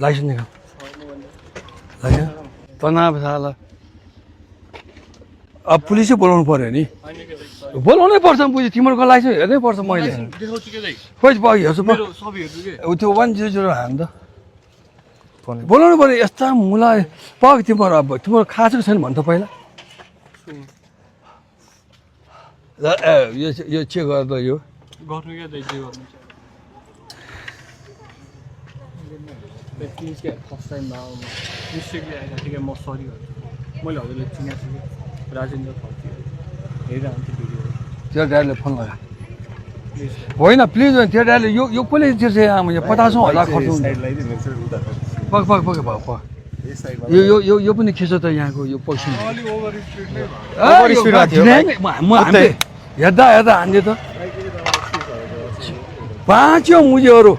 licence निकाल licence तनाव साला अब पुलिसै बोलाउनु पर्यो नि बोलाउनै पर्छ बुझ्यो तिमीहरूको लाइसेन्स हेर्नै पर्छ मैले खोइ हेर्छु त्यो 100 हान त बोलाउनु पर्यो यस्ता मुला पग तिम्रो अब तिम्रो खासको छैन भन् त पहिला यो चेक गर्दा यो गर्नु के दाइ जे गर्नु प्लिज के फर्स्ट टाइम आउनु मिस्टेकले आएर ठिकै म सरी भन्छु मैले हजुरले चिनेको छु राजेन्द्र खर्ती हेरिरहन्छु भिडियो त्यो ड्राइभरले फोन लगा होइन प्लिज त्यो ड्राइभरले यो कसले तिर्छ आमा यो 50,000 खर्च हुन्छ पग पग पग पग पग यो पनि खिच त यहाँको यो पछि ओभर स्पिड हेर्दा हेर्दा हान्दियो त पाँच्यो मुजेहरू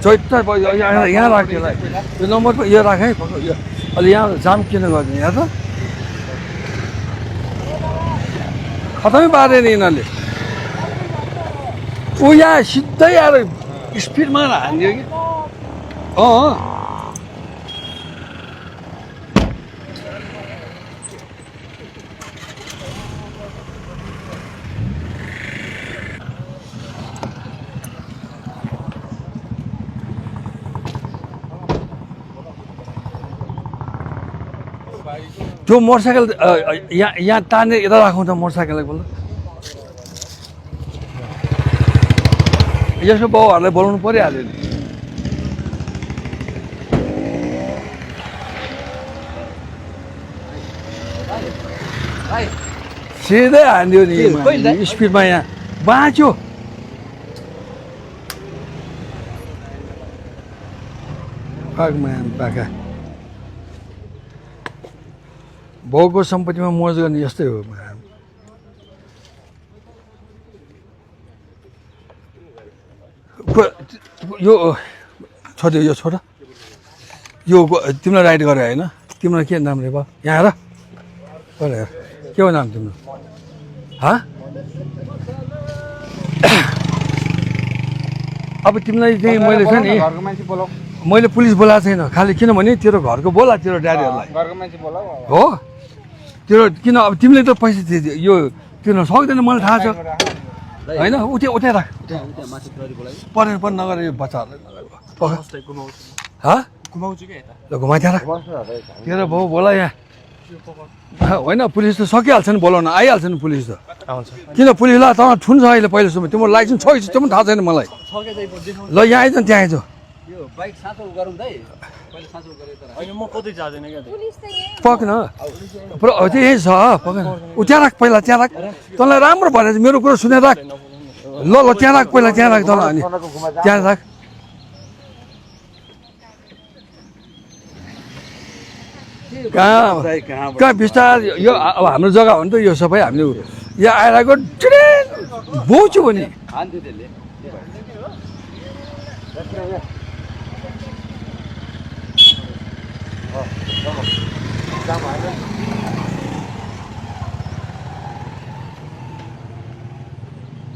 चैत्य यहाँ राख त्यसलाई यो नम्बर पो यो राख है अलि यहाँ जाम किन गर्ने यहाँ त खतमै पारे नि यिनीहरूले ऊ यहाँ सिधै आएर स्पिडमा हानिदियो कि त्यो मोटरसाइकल यहाँ तान्ने यता राखौँ त मोटरसाइकललाई बोल्दा यसको बाउहरूलाई बोलाउनु परिहाल्यो नि सिधै हान्दियो नि स्पिडमा यहाँ बाँच्यो बाका बाउको सम्पत्तिमा मर्ज गर्ने यस्तै हो यो छोड्यो यो छोड यो तिमीलाई राइड गरे होइन तिम्रो के नाम रे बा यहाँ हेर के हो नाम तिम्रो अब तिमीलाई चाहिँ मैले छ नि मैले पुलिस बोलाएको छैन खालि किनभने तेरो घरको बोला तेरो ड्याडीहरूलाई हो तेरो किन अब तिमीले त पैसा यो तिर्न सक्दैन मलाई थाहा छ होइन उठ्या राख परेर पनि नगर यो बच्चाहरूलाई घुमाइदिएर तेरो बाउ बोला यहाँ होइन पुलिस त सकिहाल्छ नि बोलाउन आइहाल्छ नि पुलिस त किन पुलिसलाई त ठुन छ अहिले पहिलासम्म तिम्रो लाइसेन्स छ कि त्यो पनि थाहा छैन मलाई ल यहाँ आइज त्यहाँ आइज पक्न त्यही छ पक्न ऊ त्यहाँ राख पहिला त्यहाँ राख तँलाई राम्रो भनेर मेरो कुरो सुनेर राख ल त्यहाँ राख पहिला त्यहाँ राख तँलाई अनि त्यहाँ राख कहाँ बिस्तार यो अब हाम्रो जग्गा हो नि त यो सबै हामीले यहाँ आइरहेको ट्रेन बोच्यो भने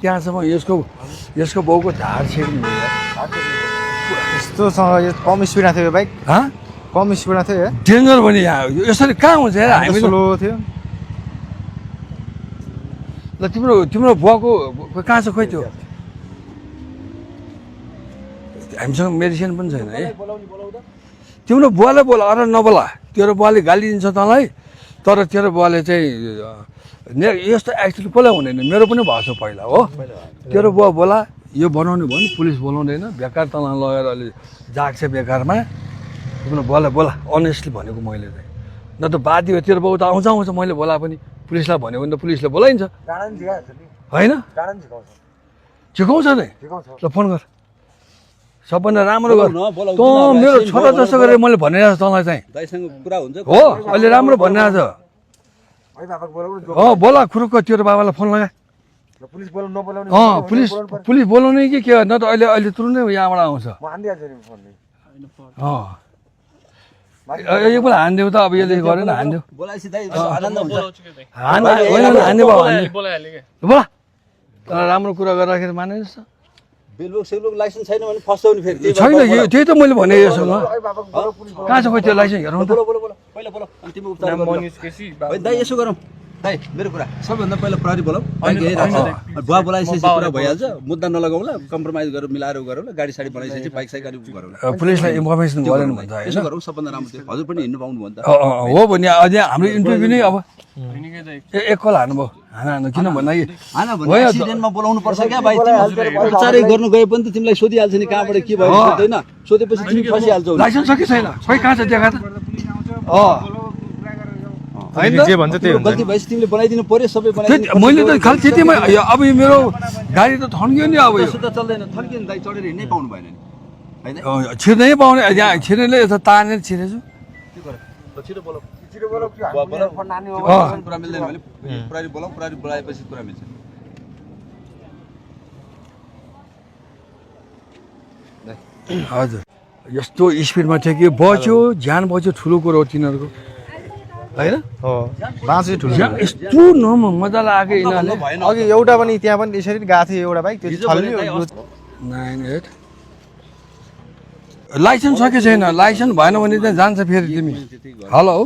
त्यहाँसम्म यसको बाउको धार छेड्ने यस्तोसँग कम स्पिडमा थियो बाइक कम स्पिडमा थियो डेन्जर भने यहाँ यसरी कहाँ हुन्छ यार हामी स्लो थियो ल तिम्रो बुवाको कहाँ छ खोइ त्यो हामीसँग मेडिसिन पनि छैन है तिम्रो बुवालाई बोला अरू नबोला तेरो बुवाले गाली दिन्छ तँलाई तर तेरो बुवाले चाहिँ यस्तो एक्सिडेन्ट कसलाई हुँदैन मेरो पनि भएको छ पहिला हो तेरो बुवा बोला यो बनाउने भयो नि पुलिस बोलाउँदैन बेकार तँलाई लगेर अहिले जाग्छ बेकारमा तिम्रो बुवालाई बोला अनेस्टली भनेको मैले चाहिँ न त बाध्य हो तेरो बाउ त आउँछ मैले बोला पनि पुलिसलाई भन्यो भने त पुलिसले बोलाइन्छ होइन सिकाउँछ नि ल फोन गर सबभन्दा राम्रो गर तँ मेरो छोरा जस्तो गरेर मैले भनिरहेको छु तँलाई चाहिँ हो अहिले राम्रो भनिरहेको छ बोला खुरुक्क तेरो बाबालाई फोन लगा पुलिस बोलाउने कि के न त अहिले तुरुन्तै यहाँबाट आउँछ एकपल्ट हानिदेऊ त अब यसले गरेन हानिदेऊ बोलाएपछि दाइ आनन्द हुन्छ बोलाउँछु कि दाइ हानिदेऊ बोलाइहाल्यो क्या बोला तर राम्रो कुरा गरेर माने जस्तो बिलबुक सिलबुक लाइसेन्स छैन भने फस्टाउने फेरि छैन यो त्यही त मैले भने योसँग कहाँ छ खोइ त्यो लाइसेन्स हेरौँ त बोलो बोलो बोलो पहिला बोलो अनि तिमी उपचार नाम गर्नु मनिष केसी होइन दाइ यसो गरौँ दाइ मेरो कुरा सबभन्दा पहिला प्रहरी बोलाऊ बाइक हेरिरहेको बुवा बोलाइसकेपछि कुरा भइहाल्छ मुद्दा नलगाउँला कम्प्रोमाइज गरेर मिलाएर गरौँ बाइक साइड बनाइसकेपछि बाइक गाडी गरौँ पुलिसलाई इन्फर्मेसन गरेन भन्छ यसो होइन गरौँ सबभन्दा राम्रो थियो हजुर पनि हिँड्नु पाउनु भयो नि त हो भने अझै हाम्रो इन्टरभ्यू नै अब निकै दाइ एक कल हान्नुभयो हानु किन भन्दाखेरि होइन भने एक्सिडेन्टमा बोलाउनु पर्छ क्या भाइ तिमी उपचारै गर्नु गए पनि त तिमीलाई सोधिहाल्छ नि कहाँबाट के भयो सोध्दैन सोधेपछि तिमी फसिहाल्छौ लाइसेन्स छ कि छैन खोइ कहाँ छ देखा त होइन जे भन्छ त्यही हुन्छ गल्ती भएपछि तिमीले बनाइदिनु पर्यो सबै बनाइदिनु मैले त खालि त्यतिमै अब यो मेरो गाडी त थन्कियो नि अब यो सुत्ता चल्दैन थन्कियो नि दाइ चढेर हिँड्नै पाउनु भएन नि होइन छिर्नै पाउने यहाँ छिर्नेले यता तानेर छिरेछु छिटो बोलाऊ अँ कुरा मिल्दैन भने प्रहरी बोलाऊ प्रहरी बोलाएपछि कुरा मिल्छ हजुर यस्तो स्पिडमा थियो कि बच्यो ज्यान बच्यो ठुलो कुरो हो तिनीहरूको होइन हो बाँच्यो ठुलो ज्यान यस्तो मजाले आएको यिनीहरूले अघि एउटा पनि त्यहाँ पनि यसरी गएको थियो एउटा बाइक त्यो छल्यो 98 लाइसेन्स छ कि छैन लाइसेन्स भएन भने चाहिँ जान्छ फेरि तिमी हेलो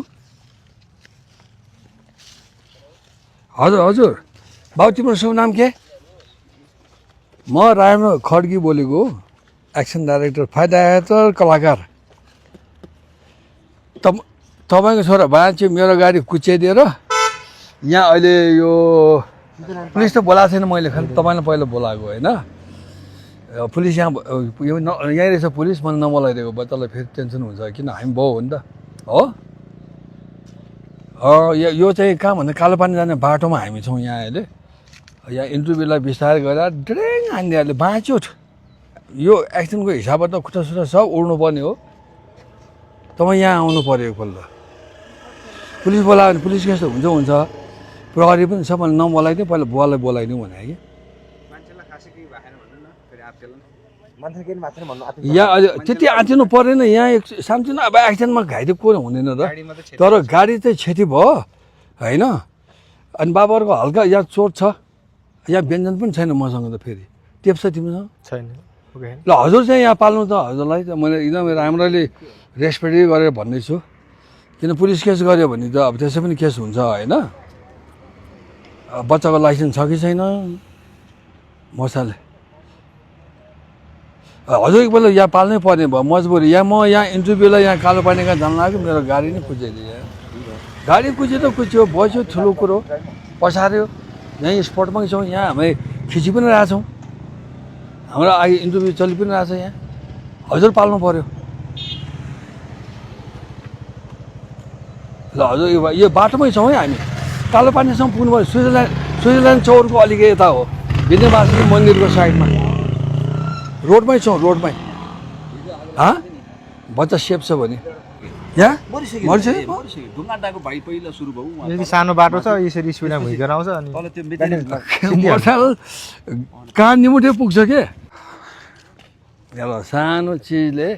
हजुर हजुर बाबु तिम्रो शुभ नाम के म रायमा खड्गी बोलेको एक्सन डाइरेक्टर फाइट डाइरेक्टर कलाकार तपाईँको छोरा बाँच्यो मेरो गाडी कुच्याइदिएर यहाँ अहिले यो पुलिस त बोलाएको छैन मैले खालि तपाईँलाई पहिला बोलाएको होइन पुलिस यहाँ यहीँ रहेछ पुलिस मैले नबोलाइदिएको बच्चालाई फेरि टेन्सन हुन्छ किन हामी बाउ हो नि त हो यो चाहिँ कहाँ भन्दा कालोपानी जाने बाटोमा हामी छौँ यहाँ अहिले यहाँ इन्टरभ्यूलाई बिस्तारै गरेर ड्रेङ हान्नेहरूले बाँच्यो यो एक्सिडेन्टको हिसाबबाट त खुट्टा सुट्टा सब उड्नु पर्ने हो तपाईँ यहाँ आउनु पऱ्यो एकपल्ट पुलिस बोलायो भने पुलिस कस्तो हुन्छ हुन्छ प्रहरी पनि छ मैले नबोलाइदिउँ पहिला बुवालाई बोलाइदिउँ भने कि यहाँ अहिले त्यति आँटिनु परेन यहाँ एक सानोतिनो अब एक्सिडेन्टमा घाइते को हुँदैन र तर गाडी चाहिँ क्षति भयो होइन अनि बाबाहरूको हल्का यहाँ चोट छ यहाँ व्यञ्जन पनि छैन मसँग त फेरि टेप छ तिमीसँग छैन ल हजुर चाहिँ यहाँ पाल्नु त हजुरलाई त मैले एकदम राम्ररी रेस्पेक्ट गरेर भन्दैछु किन पुलिस केस गऱ्यो भने त अब त्यसै पनि केस हुन्छ होइन बच्चाको लाइसेन्स छ कि छैन मसाले हजुर एकपल्ट यहाँ पाल्नै पर्ने भयो मजबुरी यहाँ म यहाँ इन्टरभ्यूलाई यहाँ कालो पानी कहाँ जानु लाग्यो मेरो गाडी नै कुच्याइदियो गाडी कुच्यो त कुच्यो बस्यो ठुलो कुरो पछार्यो यहीँ स्पटमै छौँ यहाँ हामी खिची पनि रहेछौँ हाम्रो अहिले इन्टरभ्यू चलि पनि रहेछ यहाँ हजुर पाल्नु पऱ्यो ल हजुर यो बाटोमै छौँ है हामी कालो पानीसम्म पुग्नु पऱ्यो स्विजरल्यान्ड चौरको अलिक यता हो विद्यावासी मन्दिरको साइडमा रोडमै छौँ रोडमै बच्चा सेफ छ भने यहाँ ढुङ्गाटाको भाइ पहिला सुरु भयो यदि सानो बाटो छ यसरी स्पिडमा भुइँकेर आउँछ अनि तल त्यो मेचिन मोटरसाइकल कहाँ निमुठे पुग्छ के ल सानो चिजले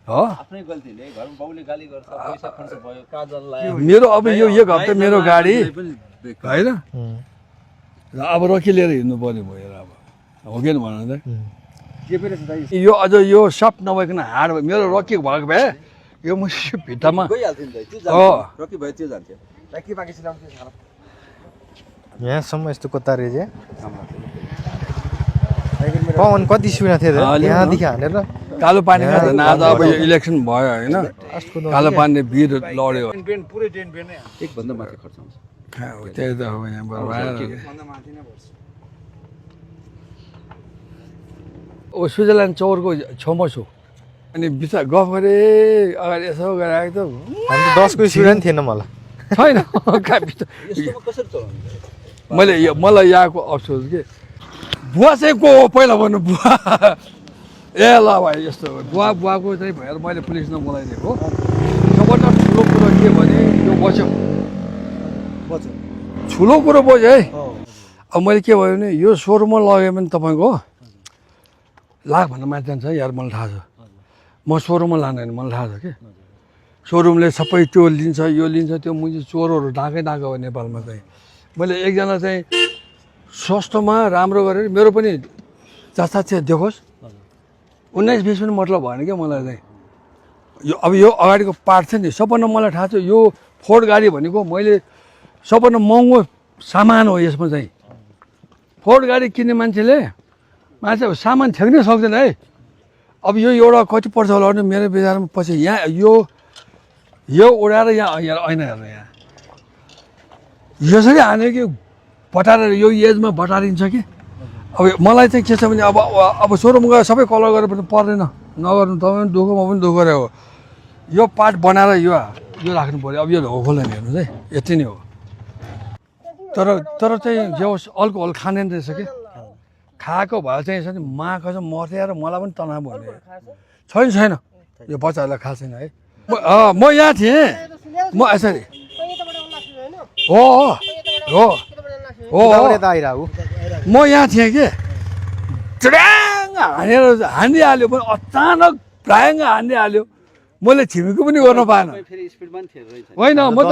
हो आफ्नै गल्तीले घरमा बाउले गाली गर्छ पैसा खर्च भयो काजल लायो मेरो अब यो एक हप्ता मेरो गाडी होइन अब रोकी लिएर हिँड्नु पर्ने भयो अब हो कि भन्नु त यो अझ यो सफ्ट नभइकन हार्ड भयो मेरो रकी भएको भए यो म भित्तामा गइहाल्थ्यो नि त्यो रकी भयो त्यो जान्थ्यो यहाँसम्म यस्तो कता रहेछ पवन कति स्पिडमा थियो यहाँदेखि हालेर कालो पानीमा झन् आज अब यो इलेक्सन भयो होइन कालो पानीले भिड लड्यो एकभन्दा माथि खर्च हुन्छ त्यही त हो यहाँ ओ स्विजरल्यान्ड चौरको छेउमा छु अनि बिचा गफ गरेँ अगाडि यसो गराएको त हामी 10 को स्पिड पनि थिएन मलाई छैन यस्तोमा कसरी चलाउनु मैले मलाई यहाँको अफसोस के बुवा चाहिँ को हो पहिला भन्नु बुवा ए ल भाइ यस्तो बुवाको चाहिँ भएर मैले पुलिस नबोलाइदिएको सबभन्दा ठुलो कुरो के भने यो बच्यो ठुलो कुरो बच्यो है अब मैले के भयो भने यो सोरुममा लगेँ भने तपाईँको लाखभन्दा माथि जान्छ यार मलाई थाहा छ म सोरुममा लाँदैन मलाई थाहा छ कि सोरुमले सबै त्यो लिन्छ यो लिन्छ त्यो मुझे चोरहरू ढाकै हो नेपालमा चाहिँ मैले एकजना चाहिँ सस्तोमा राम्रो गरेर मेरो पनि जस्ता चाहिँ देखोस् 19-20 पनि मतलब भएन क्या मलाई चाहिँ यो अब यो अगाडिको पार्ट छ नि सबभन्दा मलाई थाहा छ यो फोर्ड गाडी भनेको मैले सबभन्दा महँगो सामान हो यसमा चाहिँ फोर्ड गाडी किन्ने मान्छे सामान ठेक्नै सक्दैन है अब यो एउटा कति पर्छ होला भने मेरो बजारमा पछि यहाँ यो उडाएर यहाँ ऐना हेर्नु यहाँ यसरी हान्यो कि बटारेर यो एजमा बटारिन्छ कि अब मलाई चाहिँ के छ भने अब सोरुम गएर सबै कलर गरेर पनि पर्दैन नगर्नु तपाईँ पनि दुःख म पनि दुःख गरे हो यो पार्ट बनाएर यो राख्नु पऱ्यो अब यो खोल्दैन हेर्नुहोस् है यति नै हो तर चाहिँ जे होस् अल्कोहल खाँदैन रहेछ कि खाएको भए चाहिँ यसरी माको चाहिँ मर्थे र मलाई पनि तनाव हुने छैन यो बच्चाहरूलाई खाएको छैन है म यहाँ थिएँ म यसरी हो म यहाँ थिएँ कि ड्याङ हानिहाल्यो पनि अचानक प्रायङ हानिहाल्यो मैले छिमेको पनि गर्न पाएन होइन म त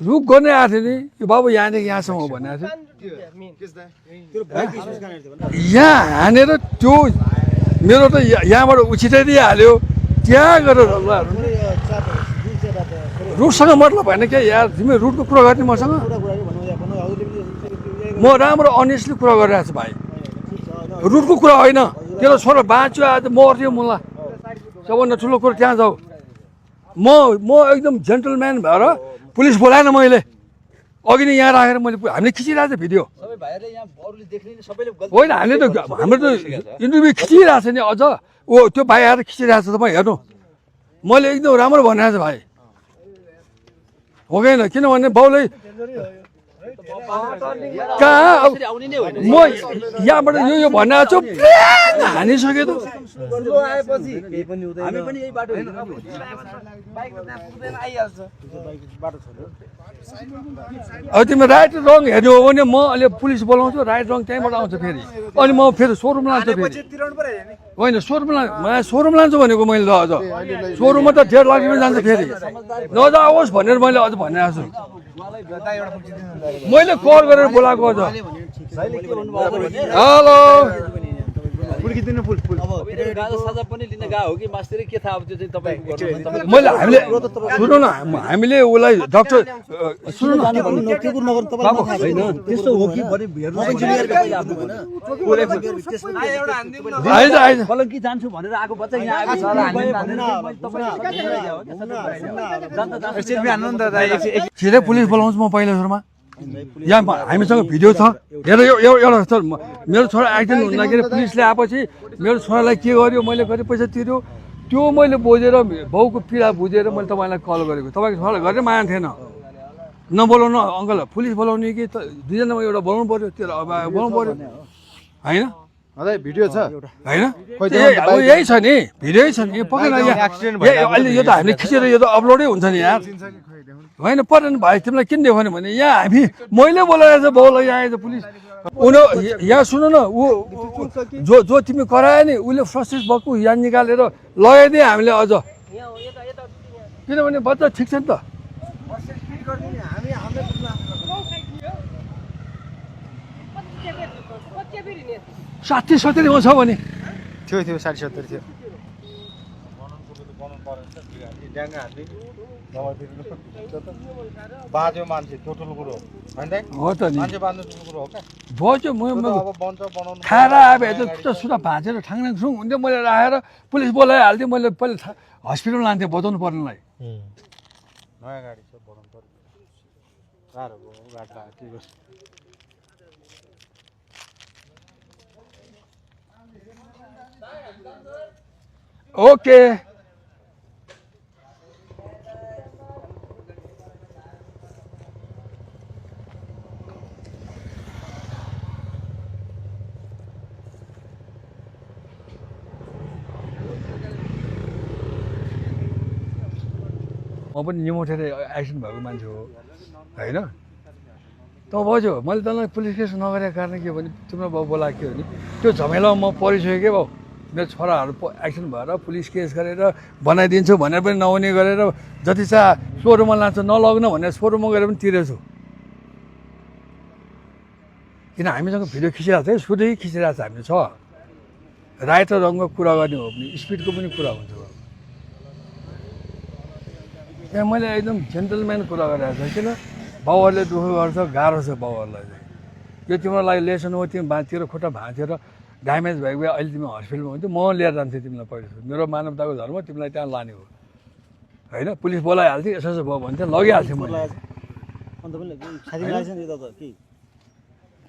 रुख गर्नै आएको थिएँ नि यो बाबु यहाँदेखि यहाँसम्म भनेको थिएँ यहाँ हानेर त्यो मेरो त यहाँबाट उछिटाइदिइहाल्यो त्यहाँ गएर रुटसँग मतलब भएन क्या यार तिमी रुटको कुरा गर्ने मसँग म राम्रो अनेस्टली कुरा गरिरहेको छु भाइ रुटको कुरा होइन तेरो छोरा बाँच्यो आज मर्थ्यो मलाई सबभन्दा ठुलो कुरो त्यहाँ जाऊ म एकदम जेन्टलम्यान भएर पुलिस बोलाएन मैले अघि नै यहाँ राखेर मैले हामीले खिचिरहेको छ भिडियो होइन हामीले त हाम्रो त इन्टरभ्यू खिचिरहेको छ नि अझ त्यो भाइ आएर खिचिरहेको छ तपाईँ हेर्नु मैले एकदम राम्रो भनिरहेको छु भाइ हो कि होइन किनभने बाउले कहाँ म यहाँबाट यो भनेको छु हानिसक्यो त अब तिमी राइट रङ हेर्नु हो भने म अहिले पुलिस बोलाउँछु राइट रङ त्यहीँबाट आउँछ फेरि अनि म फेरि सोरुम लान्छु फेरि होइन सोरुम लान्छु भनेको मैले ल अझ सोरुममा त 1.5 लाख रुपियाँ जान्छ फेरि नजाओस् भनेर मैले अझ भनिरहेको छु मैले कल गरेर बोलाएको अझ हेलो मैले सुन्नु न हामीले उसलाई डक्टर सुन्नु न सिधै पुलिस बोलाउँछु म पहिला सुरुमा यहाँ हामीसँग भिडियो छ हेर एउटा मेरो छोरा एक्सिडेन्ट हुँदाखेरि पुलिसले आएपछि मेरो छोरालाई के गर्यो मैले कति पैसा तिर्यो त्यो मैले बुझेर बाउको पीडा बुझेर मैले तपाईँलाई कल गरेको तपाईँको छोरालाई गरेर माया थिएन नबोलाउनु अङ्कल पुलिस बोलाउने कि दुईजनामा एउटा बोलाउनु पऱ्यो त्यो बोलाउनु पऱ्यो होइन भिडियो छ होइन यही छ नि भिडियो छ नि पक्कै अहिले यो त हामीले खिचेर यो त अपलोडै हुन्छ नि यार होइन परेन भाइ तिमीलाई किन देखाउने भने यहाँ हामी मैले बोलाएर चाहिँ बाउलाई यहाँ आएछ पुलिस यहाँ सुन न ऊ जो तिमी करायो नि उसले फ्रस्ट्रेट भएको यहाँ निकालेर लगाइदिए हामीले अझ किनभने बच्चा ठिक छ नि त 60-70 छ भने थियो 60-70 थियो बाँच्यो मान्छे त्यो ठुलो कुरो हो त नि मान्छे बाँच्नु ठुलो कुरो हो क्या बच्यो म खाएर आए त सुधा भाँचेर ठाङठाङ हुन्थ्यो मैले राखेर पुलिस बोलाइहाल्थेँ मैले पहिला हस्पिटल लान्थेँ बचाउनु पर्नेलाई नयाँ गाडी छ बनाउनु पर्यो गाह्रो भयो गाडी के गर्छ ओके म पनि निमोठेर एक्सिडेन्ट भएको मान्छे हो होइन त बज्यो मैले तँलाई पुलिस केस नगरेको कारण के भने तिम्रो बाउ बोलाएको के हो नि त्यो झमेलामा म परिसकेँ के बाउ मेरो छोराहरू एक्सिडेन्ट भएर पुलिस केस गरेर बनाइदिन्छु भनेर पनि नहुने गरेर जति चाहिँ सोरुममा लान्छ नलग्न भनेर सोरुममा गएर पनि तिरेछु किन हामीसँग भिडियो खिचिरहेको थियो सुरुदेखि खिचिरहेको छ हामी छ राइट र रङको कुरा गर्ने हो भने स्पिडको पनि कुरा हुन्छ त्यहाँ मैले एकदम जेन्टलम्यान कुरा गरिरहेको छु किन बाउहरूले दुःख गर्छ गाह्रो छ बाउहरूलाई चाहिँ यो तिम्रो लागि लेसन हो तिमी तेरो खुट्टा भाँचेर ड्यामेज भएको भए अहिले तिमी हस्पिटलमा हुन्थ्यो म लिएर जान्थेँ तिमीलाई पहिला मेरो मानवताको धर्म तिमीलाई त्यहाँ लाने हो होइन पुलिस बोलाइहाल्थ्यो यसो यसो भयो भने चाहिँ लगिहाल्थ्यो मैले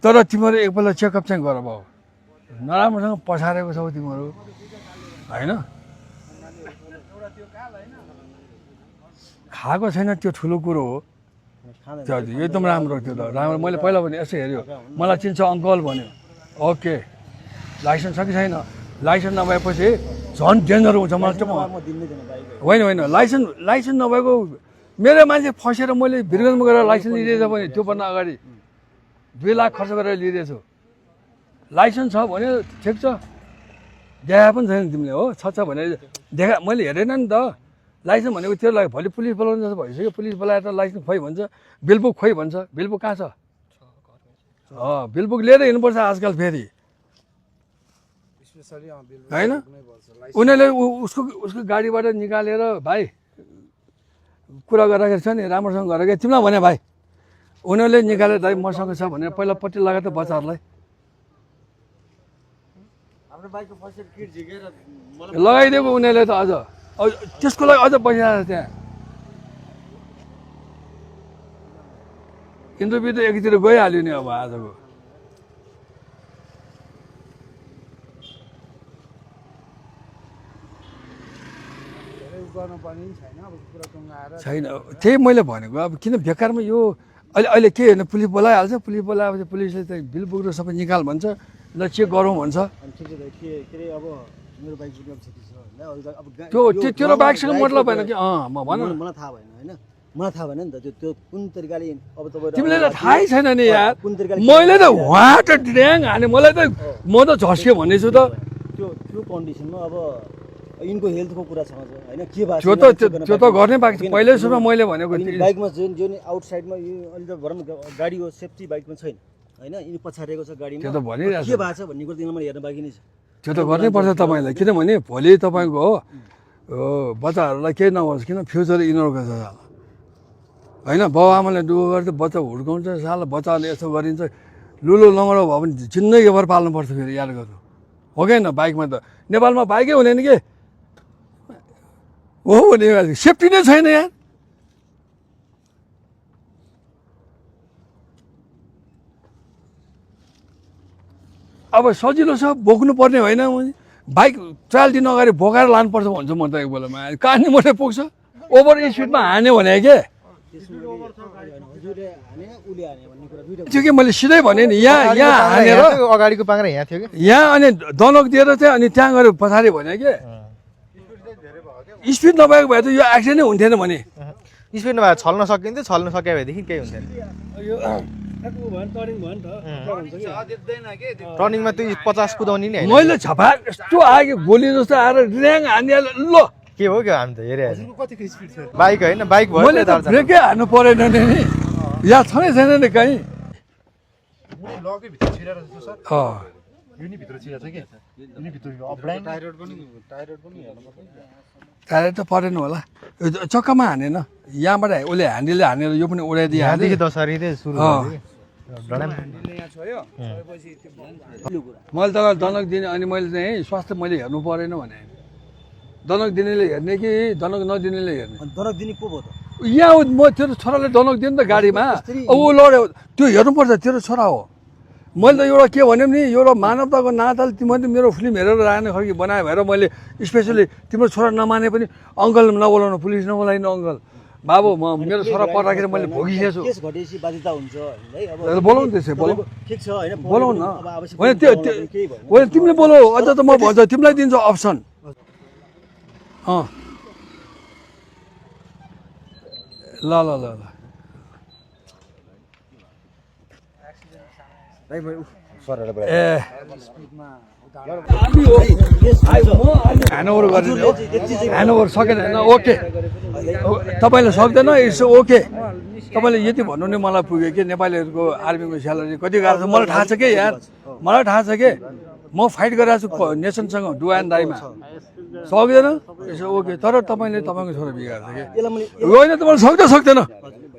तर तिमीहरू एकपल्ट चेकअप चाहिँ गर बाउ नराम्रोसँग पछारेको छौ तिमीहरू होइन खाएको छैन त्यो ठुलो कुरो हो त्यो एकदम राम्रो त्यो त राम्रो मैले पहिला भने यसो हेऱ्यो मलाई चिन्छ अङ्कल भन्यो ओके लाइसेन्स छ कि छैन लाइसेन्स नभएपछि झन् डेन्जर हुन्छ मलाई चाहिँ होइन होइन लाइसेन्स नभएको मेरो मान्छे फसेर मैले वीरगन्जमा गएर लाइसेन्स लिइरहेछ भने त्योभन्दा अगाडि 2 लाख खर्च गरेर लिइरहेछु लाइसेन्स छ भने ठिक छ देखा पनि छैन तिमीले हो छ भने देखा मैले हेरेन नि त लाइसेन्स भनेको त्यो लाग्यो भोलि पुलिस बोलाउनु जस्तो भइसक्यो पुलिस बोलाएर त लाइसेन्स खोइ भन्छ बिलबुक खोइ भन्छ बिलबुक कहाँ छ बिलबुक लिएर हिँड्नुपर्छ आजकल फेरि होइन उनीहरूले उसको गाडीबाट निकालेर भाइ कुरा गर्दाखेरि छ नि राम्रोसँग गरेको तिमीलाई भने भाइ उनीहरूले निकालेर दाइ मसँग छ भनेर पहिला पट्टि लगायो त बच्चाहरूलाई लगाइदिएको उनीहरूले त अझ त्यसको लागि अझ बसिरहेको छ त्यहाँ इन्द्रविद एकीतिर गइहाल्यो नि अब आजको छैन त्यही मैले भनेको अब किन बेकारमा यो अहिले के होइन पुलिस बोलाइहाल्छ पुलिस बोलाएपछि पुलिसले चाहिँ बिल बुक सबै निकाल भन्छ ल चेक गरौँ भन्छ त्यो तेरो बाइकसँग मतलब भएन कि म भन मलाई थाहा भएन होइन मलाई थाहा भएन नि त त्यो कुन तरिकाले अब तपाईँ तिमीलाई त थाहै छैन नि यार मैले त उहाँ त ड्याङ हाने मलाई त म त झस्के भन्दैछु त त्यो कन्डिसनमा अब यिनको हेल्थको कुरा छ होइन के भएको त्यो त गर्ने बाँकी छ पहिल्यै सुरुमा मैले भनेको बाइकमा जुन आउटसाइडमा यो अहिले त भरौँ गाडी हो सेफ्टी बाइकमा छैन होइन यिनी पछाडिएको छ गाडीमा त्यो त भनिरहेको के भएको छ भन्ने कुरो तिनीलाई हेर्न बाँकी नै छ त्यो त गर्नैपर्छ तपाईँलाई किनभने भोलि तपाईँको हो बच्चाहरूलाई केही नहोस् किन फ्युचर यिनीहरूको छ होइन बाउ आमाले दुःख गर्छ बच्चा हुर्काउँछ साल बच्चाले यसो गरिन्छ लुलो लङ्गडो भयो भने जिन्दगीभर पाल्नुपर्छ फेरि याद गर्नु हो कि होइन बाइकमा त नेपालमा बाइकै हुँदैन के हो भने सेफ्टी नै छैन यार अब सजिलो छ बोक्नु पर्ने होइन बाइक ट्रायल दिन अगाडि बोकाएर लानुपर्छ भन्छु म त एक बेलामा कहाँनिर मात्रै पुग्छ ओभर स्पिडमा हान्यो भने के त्यो कि मैले सिधै भने नि यहाँ हानेर अगाडिको पाङ्रा यहाँ थियो कि यहाँ अनि दनक दिएर चाहिँ अनि त्यहाँ गएर पछाडि भने के स्पिड नभएको भए त यो एक्सिडेन्टै हुन्थेन भने स्पिड नभए छल्न सकिन्थ्यो छल्न सके भएदेखि केही हुन्थेन टर्निङमा त्यो 50 कुदाउने नि मैले छपा यस्तो आयो गोली जस्तो आएर ड्याङ हानिहाल्यो ल के हो क्या हामी त हेरिहाल्छ बाइक होइन बाइक भयो मैले त ब्रेकै हान्नु परेन नि यहाँ छँदै छैन नि कहीँ टायर त परेन होला चक्कामा हानेन यहाँबाट उसले ह्यान्डलले हानेर यो पनि उडाइदियो यहाँदेखि दसरी सुरु मैले तँलाई दनक दिने अनि मैले चाहिँ स्वास्थ्य मैले हेर्नु परेन भने दनक दिनेले हेर्ने कि दनक नदिनेले हेर्ने दनक दिने को भयो त यहाँ म तेरो छोराले दनक दिनु त गाडीमा अब ऊ लड्यो त्यो हेर्नुपर्छ तेरो छोरा हो मैले त एउटा के भन्यो नि एउटा मानवताको नाताले तिमीले मेरो फिल्म हेरेर राख्ने खालको बनायो भएर मैले स्पेसली तिम्रो छोरा नमाने पनि अङ्कल नबोलाउनु पुलिस नबोलाइनु अङ्कल बाबु म मेरो छोरा पढ्दाखेरि मैले भोगिसकेको छु केस घटेपछि बाध्यता हुन्छ है अब बोलाउनु त्यसै बोलाउनु ठिक छ हैन बोलाउनु न होइन त्यो होइन तिमीले बोलाऊ अझ त म भन्छु तिमीलाई दिन्छु अप्सन ल ल ल ल ए ह्यान्डओभर गरिदिनु हो ह्यान्डओभर सकेन होइन ओके तपाईँले सक्दैन इट्स ओके तपाईँले यति भन्नु नै मलाई पुग्यो कि नेपालीहरूको आर्मीको स्यालेरी कति गाह्रो छ मलाई थाहा छ कि यार मलाई थाहा छ कि म फाइट गरिरहेको छु नेसनसँग डु एन्ड डाईमा सक्दैन इट्स ओके तर तपाईँले तपाईँको छोरा बिगार्छ कि होइन तपाईँले सक्दैन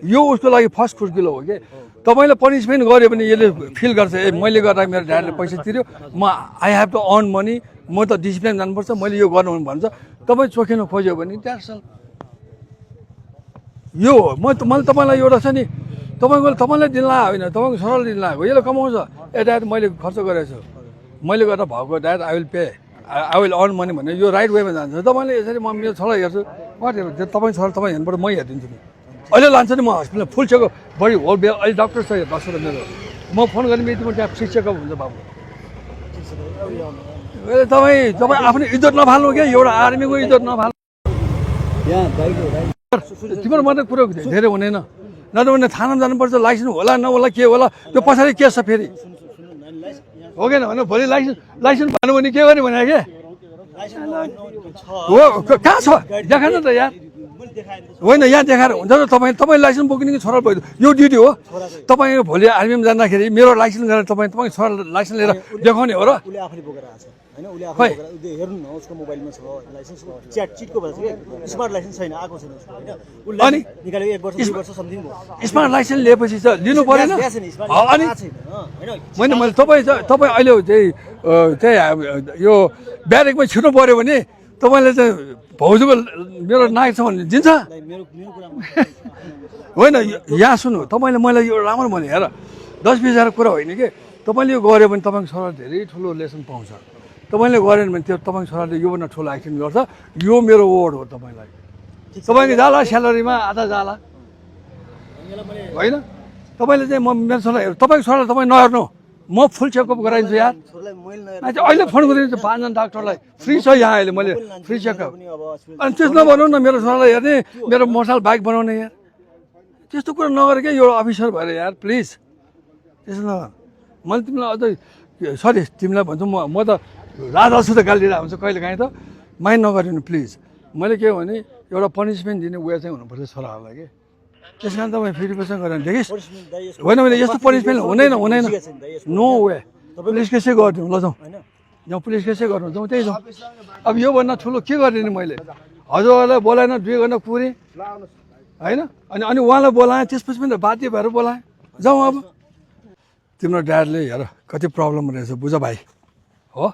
यो उसको लागि फर्स्ट खुड्किलो हो कि तपाईँले पनिसमेन्ट गऱ्यो भने यसले फिल गर्छ ए मैले गर्दा मेरो ड्याडले पैसा तिर्यो म I have to earn money म त डिसिप्लिन जानुपर्छ मैले यो गर्नु भन्छ तपाईँ चोखिन खोज्यो भने द्याट्स अल यो हो मैले तपाईँलाई एउटा छ नि तपाईँले दिन ला होइन तपाईँको छोराले दिन लगाएको यसले कमाउँछ ए ड्याड मैले खर्च गरेको छु मैले गर्दा भएको dad I will pay I will earn money भने यो राइट वेमा जान्छ तपाईँले यसरी म मेरो छोरा हेर्छु तपाईँ छोरा तपाईँ हेर्नुबाट म हेरिदिन्छु नि अहिले लान्छ नि म हस्पिटलमा फुल चेकअप बडी होल बे अहिले डक्टर छ डक्टर मेरो म फोन गर्ने बित्तिमा त्यहाँ फ्री चेकअप हुन्छ बाबु तपाईँ आफ्नो इज्जत नफाल्नु क्या एउटा आर्मीको इज्जत नफाल्नु तिम्रो मात्रै कुरो धेरै हुँदैन नत्र भने थाना जानुपर्छ लाइसेन्स होला नहोला के होला त्यो पछाडि के छ फेरि हो कि भने भोलि लाइसेन्स भन्नु भने के गर्ने भने के हो कहाँ छ देखा न त यार होइन यहाँ देखाएर हुन्छ त तपाईँ लाइसेन्स बोक्ने कि छोरा भयो यो ड्युटी हो तपाईँ भोलि आर्मीमा जाँदाखेरि मेरो लाइसेन्स गरेर तपाईँ छोरा लाइसेन्स लिएर देखाउने हो र खै हेर्नु न उसको मोबाइलमा छ लाइसेन्स चिटको भन्छ कि स्मार्ट लाइसेन्स छैन आएको छैन उसको होइन अनि निकालेको 1 वर्ष 2 वर्ष समथिङ भयो स्मार्ट लाइसेन्स लिएपछि त लिनु परेन अनि मैले तपाईँ अहिले त्यही यो ब्यारेकमा छिर्नु पऱ्यो भने तपाईँले चाहिँ भाउजूको मेरो नागेको छ भने दिन्छ होइन यहाँ सुन्नु तपाईँले मैले यो राम्रो भने हेर 10-20 कुरा होइन कि तपाईँले यो गऱ्यो भने तपाईँको छोरा धेरै ठुलो लेसन पाउँछ तपाईँले गरेन भने त्यो तपाईँको छोराले योभन्दा ठुलो एक्सन गर्छ यो मेरो वर्ड हो तपाईँलाई तपाईँको जाला स्यालेरीमा आधा जाला होइन तपाईँले चाहिँ म मेरो छोरा हेर्नु तपाईँको छोरालाई तपाईँ नहेर्नु म फुल चेकअप गराइदिन्छु यार अहिले फोन गरिदिन्छु 5 जना डाक्टरलाई फ्री छ यहाँ अहिले मैले फ्री चेकअप अनि त्यस्तो नभनौँ न मेरो छोरालाई हेर्ने मेरो मोटरसाइकल बाइक बनाउने यार त्यस्तो कुरा नगरेर क्या यो अफिसर भएर यार प्लिज त्यस्तो नगर मैले तिमीलाई अझ सरी तिमीलाई भन्छु म त राजासित गाली दिएर हुन्छ कहिले काहीँ त माइन्ड नगरिदिनु प्लिज मैले के भने एउटा पनिसमेन्ट दिने वे चाहिँ हुनुपर्छ छोराहरूलाई कि त्यस कारण तपाईँ फेरि पैसा गरेर देखिस् होइन भने यस्तो पनिसमेन्ट हुँदैन नो वे पुलिस केसै गरिदिउँ ल जाउँ यहाँ पुलिस केसै गर्नु जाउँ त्यही जाउँ अब योभन्दा ठुलो के गरिदिने मैले हजुरहरूलाई बोलाएन 2 घन्टा कुरेँ होइन अनि उहाँलाई बोलाएँ त्यसपछि पनि बाध्य भएर बोलाएँ जाउँ अब तिम्रो ड्याडले हेर कति प्रब्लम रहेछ बुझ भाइ हो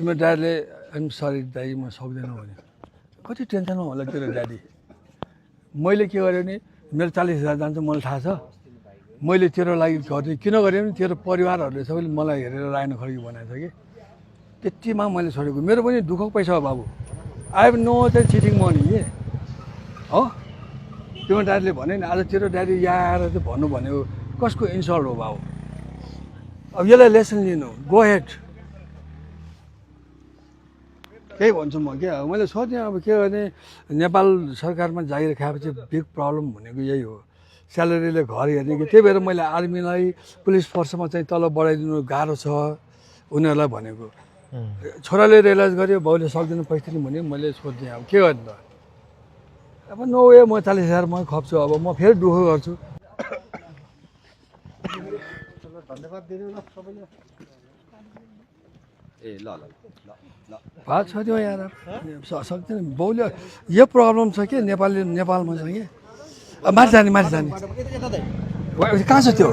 तिम्रो ड्याडले आइम सरी दाइ म सक्दैनँ भने कति टेन्सनमा होला तेरो ड्याडी मैले के गरेँ भने मेरो 40,000 जान्छ मलाई थाहा छ मैले तेरो लागि गर्ने किन गरेँ भने तेरो परिवारहरूले सबैले मलाई हेरेर रायन खड्की बनाएको छ कि त्यतिमा मैले छोडेको मेरो पनि दुःखको पैसा हो बाबु आई हेभ नो चाहिँ चिटिङ मनी के हो तिम्रो ड्याडीले भने नि आज तेरो ड्याडी यहाँ आएर चाहिँ भन्नु भनेको कसको इन्सल्ट हो बाबु अब यसलाई लेसन लिनु गो हेड त्यही भन्छु म क्या मैले सोधेँ अब के गर्ने नेपाल सरकारमा जागिर खाएपछि बिग प्रब्लम भनेको यही हो स्यालेरीले घर हेर्ने कि त्यही भएर मैले आर्मीलाई पुलिस फोर्समा चाहिँ तल बढाइदिनु गाह्रो छ उनीहरूलाई भनेको छोराले रियलाइज गर्यो बाउले सक्दैन पैसा नि भने मैले सोध्थेँ अब के गर्ने त अब नो वे म 40,000 म खप्छु अब म फेरि दुःख गर्छु धन्यवाद दिनु न सबैले ए ल बात छ त्यो यार सक्दैन बाउले यो प्रब्लम छ कि नेपालमा छ कि माथि जाने कहाँ छ त्यो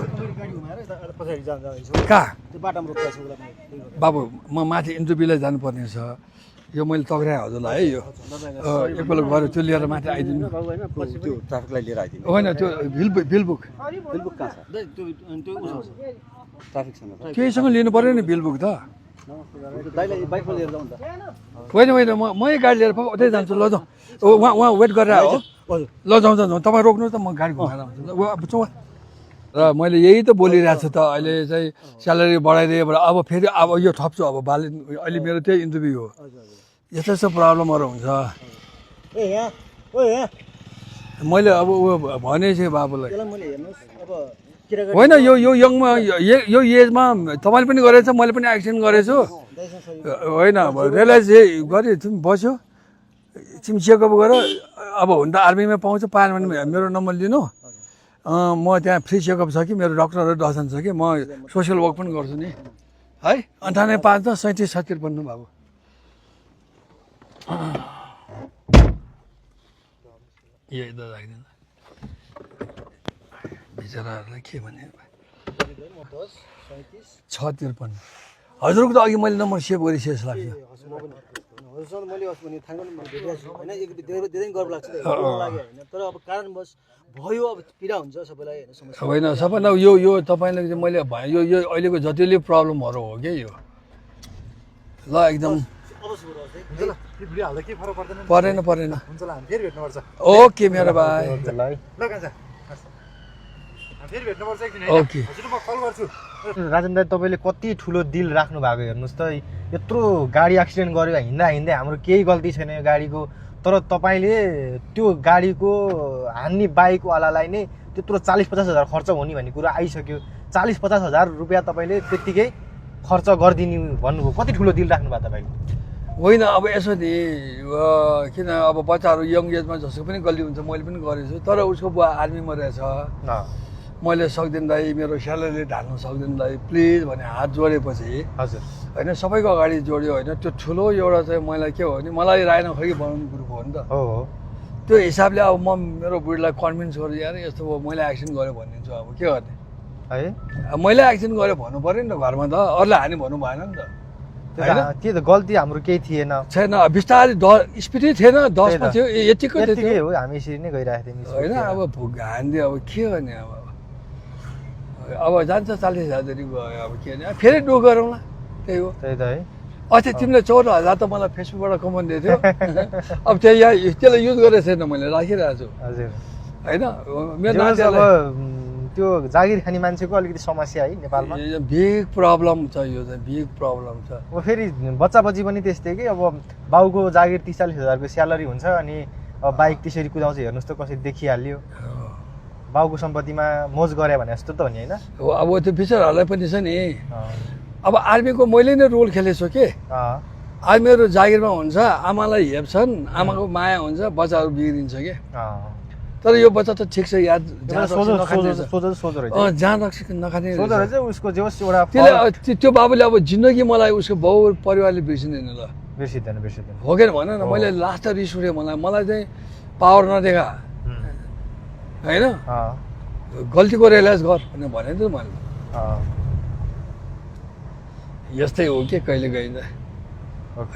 कहाँ बाबु म माथि इन्टरभ्यूलाई जानुपर्ने छ यो मैले तक्राएँ हजुरलाई है यो एकपल्ट गएर त्यो लिएर माथि आइदिनु त्यो ट्राफिकलाई लिएर आइदिनु होइन त्यो बिलबुक कहाँ छ ट्राफिकसँग केहीसँग लिनु पऱ्यो नि बिलबुक त दाइलाई बाइकमा लिएर जाउँ त होइन मै गाडी लिएर उतै जान्छु ल जाउँ उहाँ वेट गरेर हो ल जाउँ तपाईँ रोक्नु त म गाडी घुमाएर आउँछु र मैले यही त बोलिरहेको छु त अहिले चाहिँ स्यालेरी बढाइदिएबाट अब फेरि अब यो थप्छु अब बाले अहिले मेरो त्यही इन्टरभ्यू हो यस्तो यस्तो प्रब्लमहरू हुन्छ मैले अब ऊ भने चाहिँ बाबुलाई मैले हेर्नुहोस् अब केटाकेटी होइन यो यङमा यो एजमा तपाईँले पनि गरेछ मैले पनि एक्सिडेन्ट गरेछु दाइसँग सही होइन अब रियलाइज गऱ्यो तिमी बस्यो तिमी चेकअप गर अब हुन त आर्मीमा पाउँछ पाएन भने मेरो नम्बर लिनु म त्यहाँ फ्री चेकअप छ कि मेरो डक्टरहरू दर्शन छ कि म सोसियल वर्क पनि गर्छु नि है 98 37 70 भन्नु बाबु यही त राख्दैन बिचराहरूलाई के भने 653 हजुरको त अघि मैले नम्बर सेभ गरिसकेँ जस्तो लाग्छ हजुरसँग मैले अस्ति भने थाहा गर्नु भेटेको छु होइन एक धेरै गर्व लाग्छ लाग्यो होइन तर अब कारणवश भयो अब पीडा हुन्छ सबैलाई होइन समस्या होइन सबैलाई यो तपाईँले चाहिँ मैले यो अहिलेको जतिले प्रब्लमहरू हो क्या यो ल एकदम हाल्दा के फरक पर्दैन परेन हुन्छ ल हामी फेरि भेट्नुपर्छ ओके मेरो भाइ ल कान्छा फेरि भेट्नुपर्छ एकदिन ओके हजुर म कल गर्छु राजेन दाइ तपाईँले कति ठुलो दिल राख्नु भएको हेर्नुहोस् त यत्रो गाडी एक्सिडेन्ट गर्यो हिँड्दै हाम्रो केही गल्ती छैन यो गाडीको तर तपाईँले त्यो गाडीको हान्ने बाइकवालालाई नै त्यत्रो 40-50 हजार खर्च हुने भन्ने कुरा आइसक्यो 40-50 हजार रुपियाँ तपाईँले त्यत्तिकै खर्च गरिदिनु भन्नुभयो कति ठुलो दिल राख्नु भयो तपाईँले होइन अब यसो नि किन अब बच्चाहरू यङ एजमा जसको पनि गल्ती हुन्छ मैले पनि गरेछु तर उसको बुवा आर्मीमा रहेछ मैले सक्दिनँ दाइ मेरो स्यालेरीले ढाल्नु सक्दिनँ दाइ प्लिज भने हात जोडेपछि हजुर होइन सबैको अगाडि जोड्यो होइन त्यो ठुलो एउटा चाहिँ मलाई के हो भने मलाई रायन खर्की बनाउनु ग्रुप हो नि त हो त्यो हिसाबले अब म मेरो बुढीलाई कन्भिन्स गर्छु यार यस्तो मैले एक्सिडेन्ट गरेँ भनिदिन्छु अब के गर्ने है अब मैले एक्सिडेन्ट गरेँ भन्नु पऱ्यो नि त घरमा त अरूले हानि भन्नु भएन नि त त्यो त गल्ती हाम्रो केही थिएन छैन बिस्तारै स्पिडै थिएन 10 मा थियो यतिकै यतिकै थियो हो हामी यसरी नै गइरहेको थियौँ होइन अब हानिदियो अब के गर्ने अब जान्छ 40,000 जति गयो अब के गर्ने फेरि डो गरौँला त्यही हो त्यही त है अस्ति तिमीले 14,000 त मलाई फेसबुकबाट कमाउनु दिएको थियो अब त्यही त्यसलाई युज गरेको छैन मैले राखिरहेको छु हजुर होइन मेरो अब नानीहरूलाई त्यो जागिर खाने मान्छेको अलिकति समस्या है नेपालमा बिग प्रब्लम छ यो चाहिँ बिग प्रब्लम छ अब फेरि बच्चा बच्ची पनि त्यस्तै कि अब बाउको जागिर 30-40 हजारको स्यालेरी हुन्छ अनि अब बाइक त्यसरी कुदाउँछ हेर्नुहोस् त कसरी देखिहाल्यो बाउको सम्पत्तिमा मोज गरे भने जस्तो त हो नि होइन अब त्यो बिचराहरूलाई पनि छ नि अब आर्मीको मैले नै रोल खेलेछु के आर्मीहरू जागिरमा हुन्छ आमालाई हेप्छन् आमाको माया हुन्छ बच्चाहरू बिग्रिन्छ के तर यो बच्चा त ठिक छ याद जहाँ रक्सी नखाने उसको जे होस् एउटा त्यसले त्यो बाबुले अब जिन्दगी मलाई उसको बाउ परिवारले बिर्सिँदैन ल बिर्सिँदैन हो कि भन न मैले लास्ट रिस उठ्यो मलाई चाहिँ पावर नदेखा होइन गल्तीको रियलाइज गर भनेको थिएँ मैले यस्तै हो के कहिले गइन्छ